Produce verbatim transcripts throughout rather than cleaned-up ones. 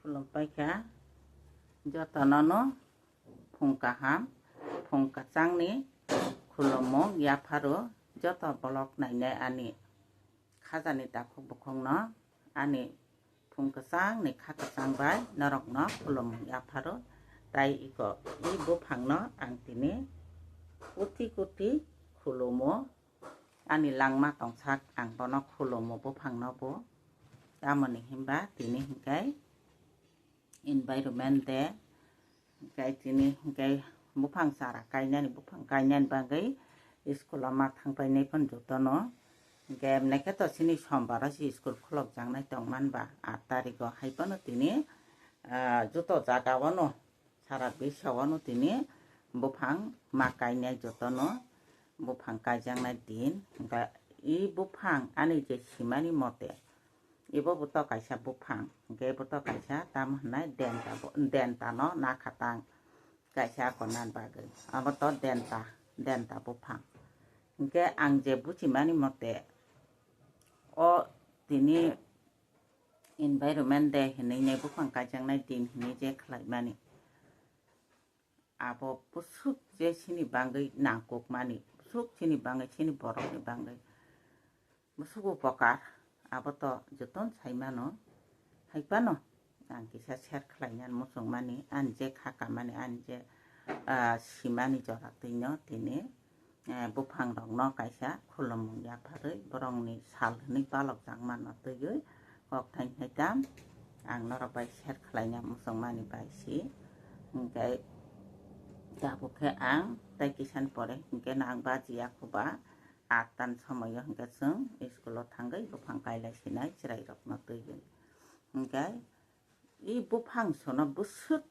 Khulumpai kha jotono no phung kaham, phung kwchangni khulumung yapharo joto vlog nainai ani khajani takhuk bukhukno ani phung kwchangni kha kwchang bai norokno khulumung yapharo. Tai iko i buphangno ang tini kuti kuti khulumo. Ani langma tongsak ang bono khulumo buphangno bo. Tamoni hinba tini hinkai environment day, hinkai tini hinkai buphang chara kainani, buphang kainani bagwi school o ma thangpainai phano jotono. Hinkai emne khe to chini sombaro se school khulokjaknai tongmanba, aat tarigo hai phano tini, ah, joto jaga o no sara bisao no tini buphang ma kainai jotono, buphang kaijaknai din. Hinka i buphang ani je simani mote, ibo bo to kaisa buphang, hinke ibo to kaisa tamo hwnai denta bo, denta no nakha tang kaisa ako nan bagwi, abo to denta, denta buphang. Hinke ang je buchimani mote, o tini environment day hinwi nai buphang kaijaknai din hinwi je khlaimani. Abo bwswk je chini bagwi nangkukmani, bwswk chini bagwi, chini borokni bagwi bwswk upokar, abo to jotono sai mano. Hai phano ang kisa share khlainani muchungmani, ani je kha kamani, ani je, ah, simani jora twino tini, eh, buphangrokno kaisa khulumung yapharwi borokni sal hwnwi palokjakmano twiwi kok thainai tam ang norok bai share khlaina muchungmani bai si. Hinkhe tabuk khe ang tei kisani pore hinkhe no ang baji ya khuba aat tan somoio hinkhe chwng school o thangwi buphang kailai sinai chwrairokno twiwi. Hinkhe i buphang sono bwswk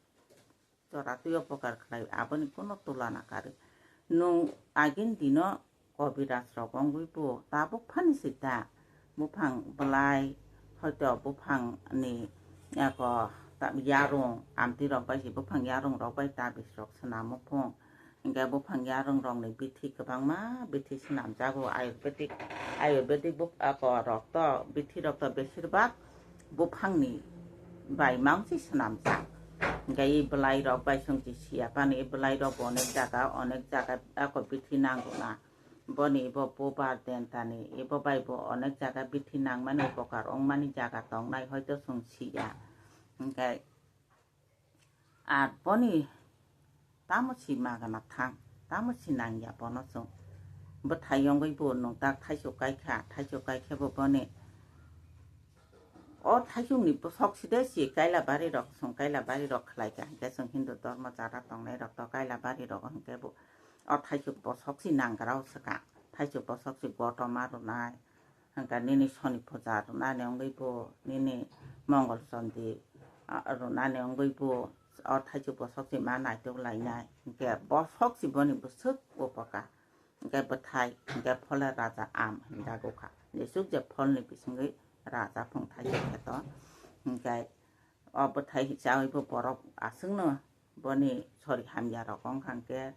jora twi upokar khlai, aboni kuno tulana karwi. Nwng agini dino kobiraj rok wngwi bo tabuk phani sita buphang bwlai, hoito buphangni eko ta-, yarung, amtwi rok bai se buphang yarung rok bai tabis rok swnamo phung. Hinkhe buphang yarung rokni bithi kwbangma bithi swnamjago, ayurvedic, ayurvedic buk-, eko rok to bithi rok to besir bak buphangni bai mangsi swnamjak. Hinkhe i bwlai rok bai songchi siya pani, i bwlai rok bo onek jaga, onek jaga ako bithi nango na. Boni ibo bubar dentani, ibo bai bo onek jaga bithi nangmani, upokar wngmani jaga tongnai, hoito chwng siya. Hinkhe ar boni tamo si magana thang, tamo si nangya bono chwng. Bwthai yongwi bo nwng tak thaichuk kai kha, thaichuk kai khe bo boni o thaichukni bwsok si de si kaila bari rok, chwng kaila bari rok khlai kha, hinkhe chwng Hindu dormo jara tongnai rok to kaila bari rok hinkhe bo o thaichuk bwsok si nanggra o swkang, thaichuk bwsok si gotoma rwnai. Hwnkha nini soni puja rwnani wngwi bo, nini mongol chondi, ah, rwnani wngwi bo, o thaichuk bwsok se ma naitok lainai. Hinkhe bwsok se boni bwswk upokar. Hinkhe bwthai, hinkhe phole raja am hinjago kha. Jesuk je pholni bisingwi raja phung thaichuk kheto. Hinkhe o bwthai chawi bo borok aswkno boni sori hamya rok wngkha hinkhe,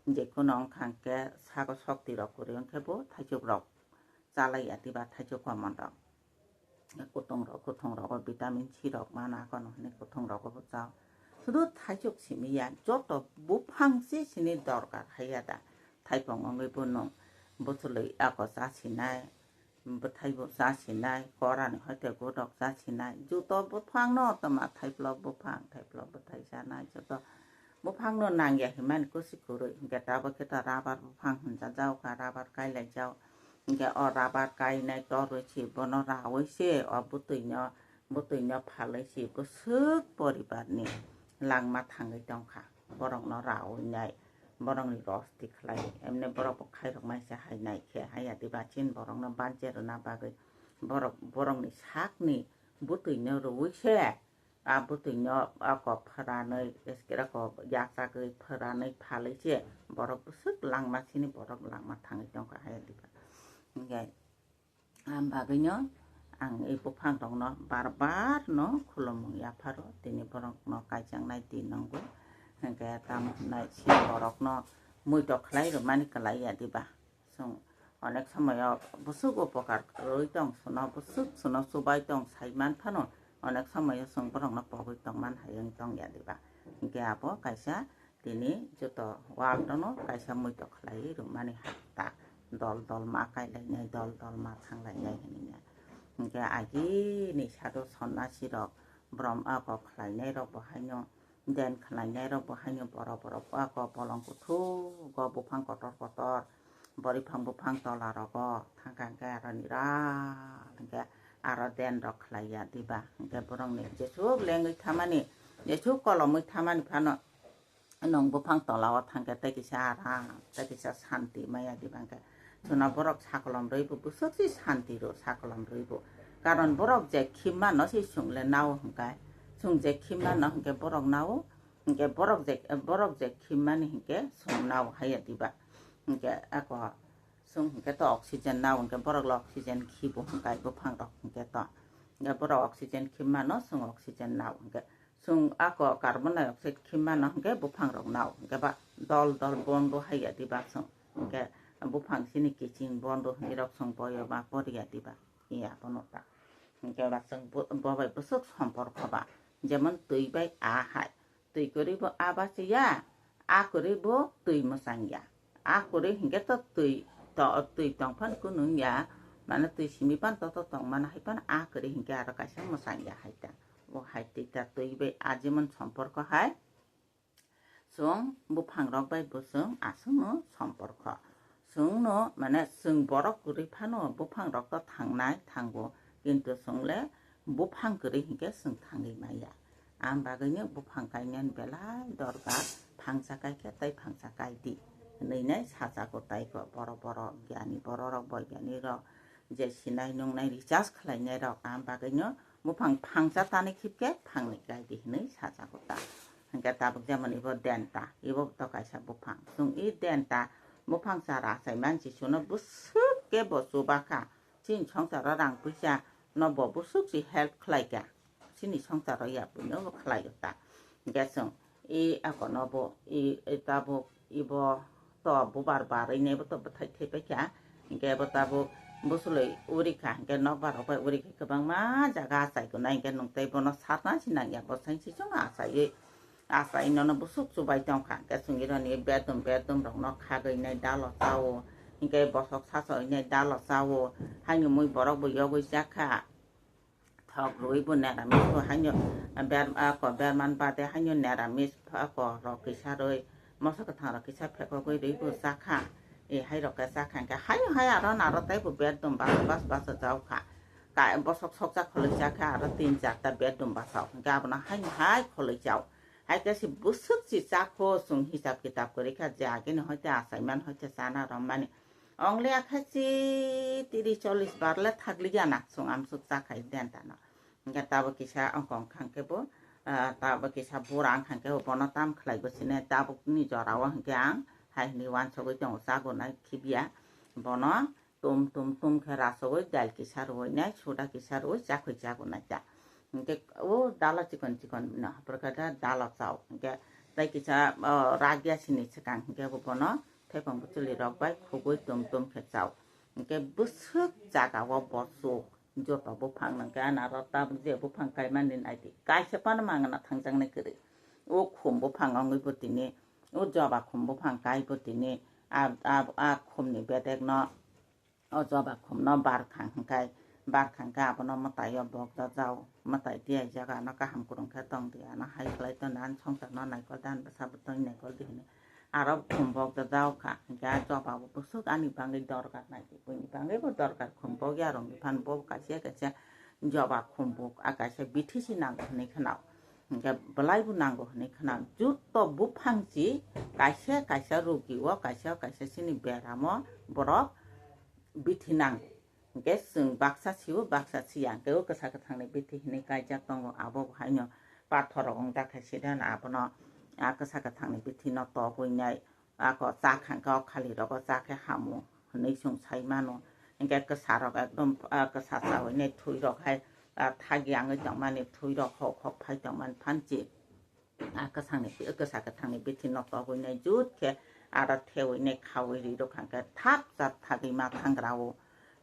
jekhuno wngkha hinkhe sago sokti rok kwrwi wngkhe bo thaichuk rok chalai ya diba thaichuk komon rok. Kutung rok, kutung rogo vitamin C rok mana kono hwnwi kutung rogo bo chao. Sudu thaichuk simi ya, joto buphang se sini dorkar hai ya da. Thaipung wngwi bo nwng bwchwlwi ako cha sinai, bwthai bo cha sinai, korani hoite godok cha sinai, joto buphang no toma thaiplok buphang, thaiplok bwthai chanai, joto buphang no nangya himani kusi kwrwi, hinkhe tabuk khe to rabar buphang hwnjajao kha, rabar kailaijao. Hinkhe o rabar kainai torwi se bono rawi se o bwtwi no, bwtwi no phalwi se bwswk poribar ni langma thangwi tongkha. Borok no rawi nai, borok ni rosti khlai, emne borok bo khairok mai se hai nai khe, hai ya diba chin borok no banche rwna bagwi borok, borok ni sak ni bwtwi no rwi se. A bwtwi no ako phwranwi, eskera ko yachagwi phwranwi phalwi se borok bwswk langma sini borok langma thangwi tongkha hai diba. Hinkhe am bagwi no ang ei buphang rok no bar bar no khulumung yapharo, tini borok no kaijaknai di nangwi. Hinkhe tamo hwnai sini borok no muitok khlai rwmani kwlai ya diba. Chwng onek somoyo bwswk upokar kwrwi tong, suno bwswk suno chubai tong sai man phano, Onek somoyo chwng borokno pogwi tongman hai wng tongya diba? Hinkhe abo kaisa tini joto world-ono kaisa muitok khlaiwi rwmani hai ta. Dol dol ma kailainai, dol dol ma thanglainai hinwi ya. Hinkhe agini sado sonnasirok, borom ako khlainairok bo haino, den khlainairok bo haino borok borok ako bolong kuthuk o buphang kotor kotor, boriphang buphang tola rogo thangkha hinkhe aro niral hinkhe aro den rok khlaiya diba? Hinkhe borokni jesuk lengwi thamani, jesuk kolomwi thamani phano nwng buphang tola o thangkhe tei kisa aram, tei kisa santi maya diba? Hinkhe chwna borok sakolom rwibo bwswk se santi rw sakolom rwibo, karon borok je khimma no se chwng le nao hinkhe, chwng je khimma no hinkhe borok nao, hinkhe borok je, borok je khimmani hinkhe chwng nao haiya diba? Hinkhe ako chwng hinkhe to oxygen nao, hinkhe borok le oxygen khibo hinkhe buphang rok hinkhe to. Hinkhe borok oxygen khimmano chwng oxygen nao, hinkhe chwng ako carbon dioxide khimmano hinkhe buphang rok nao, hinkhe ba dol dol bon bo haiya diba chwng? Hinkhe buphang sini kiching bon bo hinwi rok chwng boyo ba poriya diba? Iya bono ta. Hinkhe ba chwng bo, bo bai bwswk somporkho ba, jemon twi bai a hai. Twi kwrwi bo a bachiya, a kwrwi bo twi mwchangya. A kwrwi hinkhe to twi, to, twi tongphano kunu wngya, mane twi simi pan to, to tongmano hai phano a kwrwi hinkhe aro kaisa mwchangya hai ta. O hai twi ta twi bai a jemon somporkho hai, chwng buphang rok bai bo chwng aswkno somporkho. Chwngno, mane, chwng borok kwrwi phano buphang rok to thangnai thango, kintu chwng le buphang kwrwi hinkhe chwng thangwi maya. Ang bagwino buphang kainani belai dorkar, phangsa kaikhe tei phangsa kai di hinwi nai sajago tei kho borok, borok gyani borok rok, boigyani rok, je sinai nungnai research khlainai rok. Ang bagwino buphang phangsa tani khipkhe phangni kai di hinwi sajago ta. Hinkhe tabuk jemon ibo denta, ibo to kaisa buphang. Chwng i denta buphang chara achai mansi suno bwswk khe bo chubakha. Chini songsaro rang puisa no bo bwswk si help khlaikha. Chini songsaro yapui no bo khlaio ta. Hinkhe chwng i akono bo i, i tabuk ibo to bubar barwi naibo to bwthai thaipaikha. Hinkhe bo tabuk bwswlwi urikha, hinkhe nokbar rok bai urikha, kwbangma jaga achai tonai, hinkhe nwng tei bono sakna si nangya, bo sainsi chwng achaiwi, achai nono bwswk chubai tongkha, hinkhe chwng ironi bedum bedum rokno khagwi nai dalo chao, hinkhe bosok sachawi nai dalo chao, haino mui borok bo yogwi chakha. Thok rwi bo neramis bo haino ber, ako berman bade haino neramis ako rok kisa rwi, moso kwthang rok kisa phekogwi rwi bo chakha. E hai rok khe chakha hinkhe haino hai aro naro tei bo bedum bas bas bas jaokha. Ka bosok sokjak kholwi chakha aro tin charta bedum basao hinkhe abono haino hai kholwi chao. Hai khe se bwswk se chakho chwng hisab kitab kwrwi kha je agini hoite achaiman hoite chana romani. Ongle akhachi tiri cholis bar le thakliya na chwng amsuk chakhai dentano. Hinkhe tabuk kisa ongkong khangkhe bo, ah, tabuk kisa bura wngkhangkhe bo bono tam khlai bo sine tabukni jorao hinkhe ang hai hinwi wansugwi tongo chago nai khibiya. Bono tum tum tum khe rasugwi dal kisa rwui nai, suda kisa rwui chakhwi chago nai ta. Hinkhe o dalo chikon chikon no hapor khe da dalo chao. Hinkhe tei kisa, oh, ragya sini swkang hinkhe bo bono thaiphang bwchwlwi rok bai khugwi tum tum khe chao. Hinkhe bwswk jaga o bosuk joto buphang nangkhe anaro tabuk je buphang kaimani naidi kaisa phano mangna thangjaknai kwrwi. O khum buphang wngwi bo tini, o joba khum buphang kai bo tini, a, a, a khumni bedekno, o joba khumno barkhang hwnkhe, barkhang khe abono mwtaio bokjajao, mwtai diya jaga ano kaham kwrwng khe tong di, ano hai khlai tong di, ani songsarno naikol di, ani bwsa bwtwi naikol di hinwi. Aro khum bokjajao kha, hinkhe a joba bo bwswk ani bagwi dorkar nai di, buini bagwi bo dorkar khum bokya rwngwi phano bo kaisa kaisa joba khum bok, a kaisa bithi se nango hinwi khwnao. Hinkhe belai bo nango hinwi khwnao. Joto buphang se kaisa kaisa rogi o, kaisa kaisa chini beramo borok bithi nango. Hinkhe chwng baksa sio, baksa siya. Hinkhe o kwsa kwthangni bithi hinwi kaijak tongo, abo haino pathor rok wngjak hai sida abono a kwsa kwthangni bithi no togwi nai. Ako cha khangkhe o khali rogo cha khe hamo hinwi chwng sai mano. Hinkhe kwsa rok ekdom, ah, kwsa chawi nai thwi rok hai, ah, thagi wngwi tongmani, thwi rok hok hok phai tongmani phanchi. Ah, kwsangni, kwsa kwthangni bithi no togwi nai jut khe aro thewi nai khawi ri rok hwnkhe thap chap thagwi ma thangra o.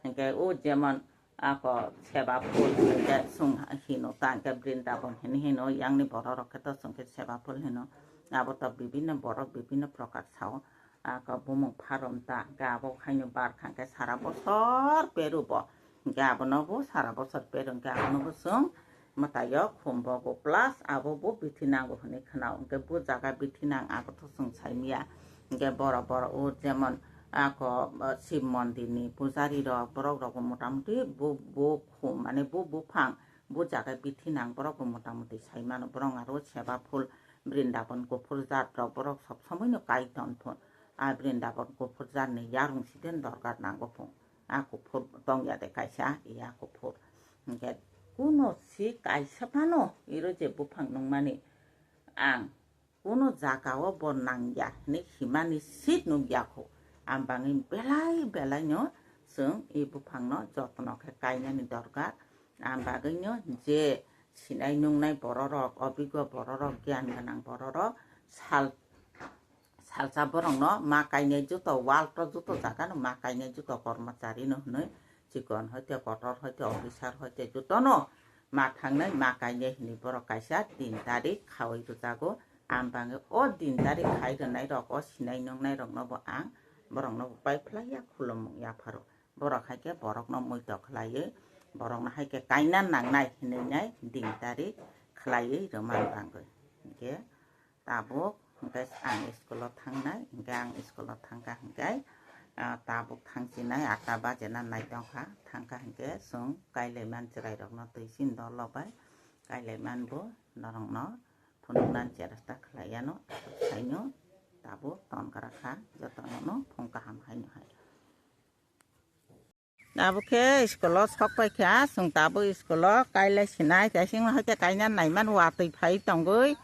Hinkhe o jemon ako seba phul hingke chwng hino, tangke Brindaban hini hino, yangni borok rok khe to chwngkhe seba phul hino. Abo to bibinno borok bibinno prokar sao. Ako bumung pharom ta, hingke abo haino bar khangke sara bosor peru bo. Hingke abono bo sara bosor peru, hingke abono bo chwng mwtaio khum bogo, plus abo bo bithi nango hinui khwnao. Hingke bo jaga bithi nang, abo to chwng saimya. Hingke borok, borok o jemon ako, o, Shiv mondir ni pujari rok, borok rok bo motamuti bo, bo khum, mane bo buphang, bo jaga bithi nang, borok bo motamuti sai mano. Borok aro seba phul, Brindaban kuphur jat rok, borok sob somoi no kai ton phun. A Brindaban kuphur jat ni yarung siten dorkar nango phung. A kuphur tong ya de kaisa, ya kuphur. Hingke kuno si kaisa phano iro je buphang nungmani ang kuno jaga o bo nang ya hinui himani sit nuk ya kho. Ang bangwi belai belai no chwng e buphang no jotno khe kainani dorkar. Ang bagwi no je sinai nungnai borok rok, obiggo borok rok, giyan gwnang borok rok sal salsa borokno ma kainai joto, world o joto jaga no ma kainai joto kormochari no hinui, chikon hoite, kotor hoite, officer hoite, joto no ma thangnai, ma kainai hinui borok kaisa tin tarik khaui rwjago. Ang bangwi o tin tarik khai rwnai rok, o sinai nungnai rok no bo ang borok no bo pai phlai ya, khulumung yapharo. Borok hai khe borok no muitok khlaiwi, borok no hai khe kaina nangnai hinui nai tin tarik khlaiwi rwma bangwi. Hingke tabuk hingke ang school o thangnai, hingke ang school o thangkha hingke, ah, tabuk thangsinai atta baje na nai tongkha, thangkha hingke chwng kailai man chwrai rok no twi sin dol rok bai kailai man bo norok no phunuk nan cheresta khlai ya no, saino tabuk ton gra kha joto no, no phung kaham hai no hai. Abo khe school o sok pai kha, chwng tabuk school o kailai sinai, tei singno hai khe kaina naiman watwi phai tongwi.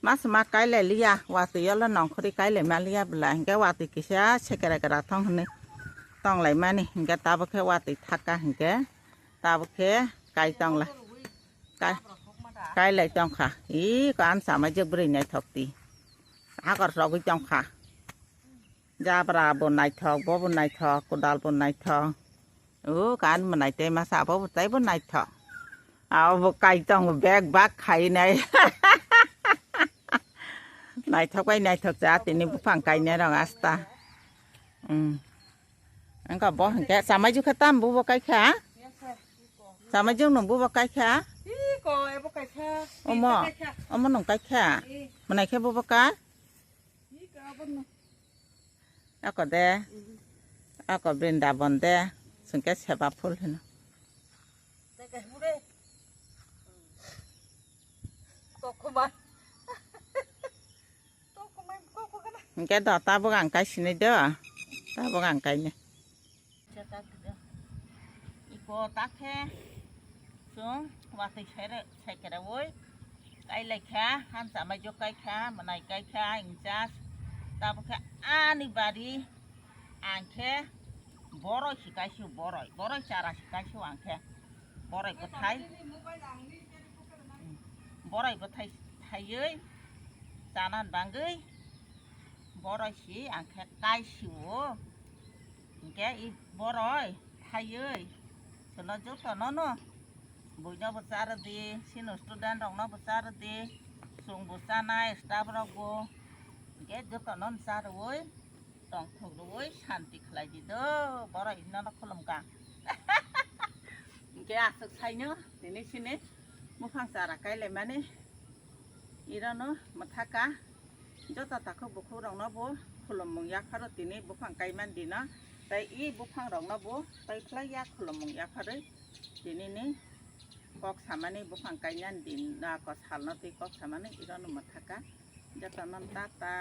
Mas ma kailai liya, watwi yolo nongkhorwi kailai ma liya bwla, hinkhe watwi kisa sekera kera thong hinwi tong lai mani, hinkhe tabuk khe watwi thaka hinkhe tabuk khe kai tong lai, kai, kailai tong kha. Ee, ko ang chama je bwrwi naithok ti, hakor rogwi tong kha. Jabra bo naithok, bo bo naithok, kodal bo naithok. O kan mwnai tei masa abo bo tei bo naithok. Abo bo kai tongo bag bag khai nai. Naithok bai naithok cha tini buphang kainai rok asta. Hmm. Wngkha bo hinkhe chamaijuk khe tam bubo kai kha? Chamaijuk nung bubo kai kha? Iko, ebo kai kha. Omo, Iko kai kha. Omo nung kai kha? Ee. Mwnai khe bubo kai? Ako de, ako Brindaban de, sungke seba phul hino. Hingke do tabuk ang kai sinai do, tabuk ang kai ne. Iko ta khe chwng watwi sere-, sekereui kai lai kha, hansa mai jok kai kha, mwnai kai kha, incha tabuk khe ani bari ang khe boroi si kaisio, boroi, boroi chara si kaisio ang khe, boroi bwthai, boroi bwthai thaiwi chana bangwi boroi si ang khe kaisio. Hinkhe i boroi thaiwi chwngno jotono no buino bo charwdi, chini student rokno bo charwdi, chwng bo chanai, staff rok bo, hinkhe jotono no charwui tongthok rwui santi khlai di do, boroi nono khulumkha. Hinkhe aswk saino tini sini buphang chara kailaimani. Irono mwthaka joto takhuk bukhuk rokno bo khulumung yapharo tini buphang kaiman dino, tei i buphang rokno bo tei khlai ya khulumung yapharwi tinini kok samani buphang kainan din, ako salno tei kok samani irono mwthaka jotono tata.